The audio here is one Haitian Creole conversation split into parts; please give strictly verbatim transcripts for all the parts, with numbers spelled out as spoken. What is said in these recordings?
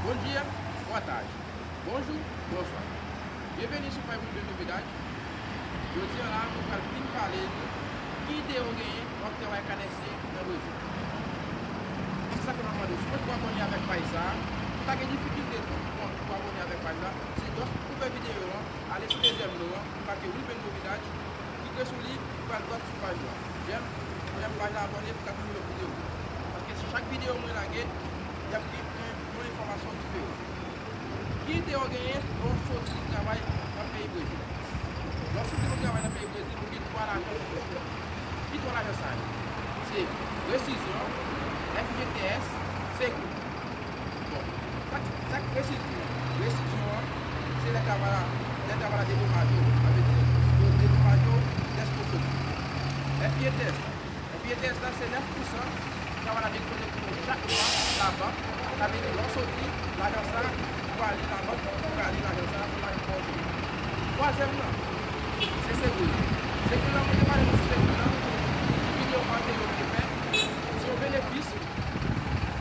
Bon dia, boa tarde, bonjou, bonswa. Byenveni sou paj Wilben Novidad. Jodi a la, nou pral fin pale de ki ide w genyen lè w ap travay kanèsye nan Brezil. Se sa k fè m ap mande w, si w potko abòne avèk paj sa a, ou ta gen difikilte tou pou, pou abòne avèk paj la. Se lòske ou fè videyo an, ale sou dezyèm non an, ou make Wilben Novidad, klike sou li, ou pral dwat sou paj la. Jèm, jèm paj la, abòne pou w ka toujou wè videyo. Paske chak videyo mwen lage, y ap gen yon, yon enfòmasyon diferan. Ki ide w genyen lè w soti pou travay nan peyi Brezil? Lè w soti pou travay nan peyi Brezil, ou gen twa lajans. Ki twa lajans sa yo? Se Resizyon, F G T S, Seguro. Bon, sa k, sa k Resizyon an? Resizyon an, se lè travay la, lè travay la dedomaje w. Sa vle di, yo dedomaje w dèske w soti. F G T S la, F G T S la, se nèf pousan travay la depoze pou nou chak mwa labank. Sa vle di, lè w soti, lajan sa, ou ale labank, ou ale lajan sa, ou ale kòb ou. Twazyèm nan, se Seguro. Seguro la, mwen te pale nou sou Seguro la, sou videyo mwen anterye mwen te fè. Se yon benefis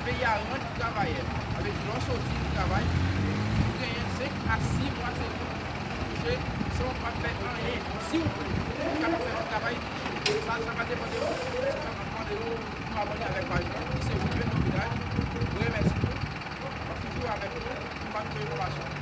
peyi a rann travayè. Sa vle di, lè w soti pou travay, ou genyen senk a sis mwa Seguro pou touche san w pa fè anyen. Si w vle, ou kapab fè yon travay touche. Sa, sa va depann de ou. Se sa m ap mande nou pou abòne avèk paj mwen, ki se Wilben Novidad. Mwen remèsye nou. M ap toujou avèk nou pou ba nou enfòmasyon.